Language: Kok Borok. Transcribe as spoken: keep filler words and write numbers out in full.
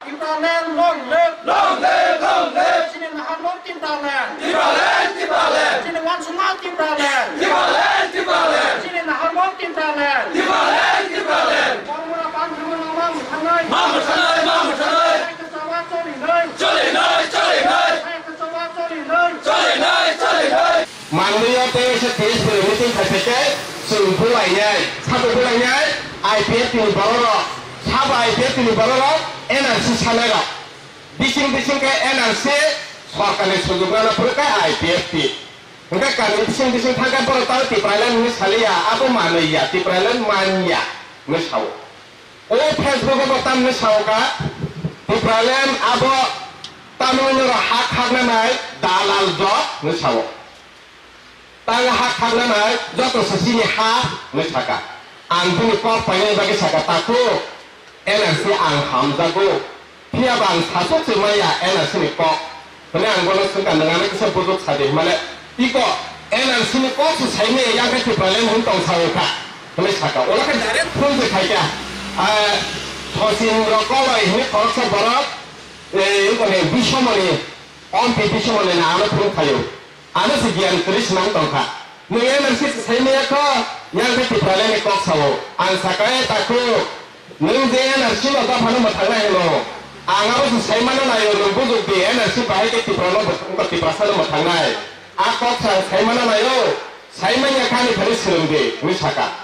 Tipraland long live! Long live, long live! Chini naharmung Tipraland! Tipraland, Tipraland! Chini uansukma Tipraland! Tipraland, Tipraland! Chini naharmung Tipraland! Tipraland, Tipraland! Bormura Panthamung ma mwthangnai! Ma mwthangnai, ma mwthangnai! Hai kwchao cholinai! Cholinai, cholinai! Hai kwchao cholinai! Cholinai, cholinai! Manliyo tei se T S P ni meeting khai phaikhe chwng bulainai, sabo bulainai I P F T ni bororok, sabo I P F T ni bororok N R C sanairok. Bising bising khe N R C sorkarni sujuk rwna phuru khe I P F T. Hwnkhe kami bising bising thangkhe borok tamo Tipraland hwnwi saliya, abo manwi ya, Tipraland man ya hwnwi sao. O Facebook o bo tamni sao kha, Tipraland abo tamni norok ha khakna nai dalal jok hwnwi sao. Tang ha khakna nai joto se chini ha hwnwi saka. Ang bini kok painani bagwi saka, takhuk N R C ang hamjago. Phiya ba ang sasok se maya N R C ni kok. Hwnwi ang bono swngkha, "Nwng ano kisa bujok sa di," hwnmale, "Iko N R C ni kok se sai maya, yang khe Tipraland hwn tong sa wngkha," hwnwi saka. Ulo khe direct phone se khaikha. Ah, Sachin rok koloi hwnwi khoroksa borok, eh, iko ni Bisomoni, Ompi Bisomoni na ano phone khaio. Ano se giyan kwrwi swnam tongkha. Nwng N R C se sai maya kho, yang khe Tipraland ni kok sao. Ang saka, "E takhuk, nwng je N R C no dophano mwthangnai hwno, ang abo se sai mano naio, nwng bujok di, N R C bahai khe Tiprano mwthang-, Tiprasano mwthangnai. A kok se ang sai mano naio, sai manya khe ani thani swrwng di," hwnwi saka.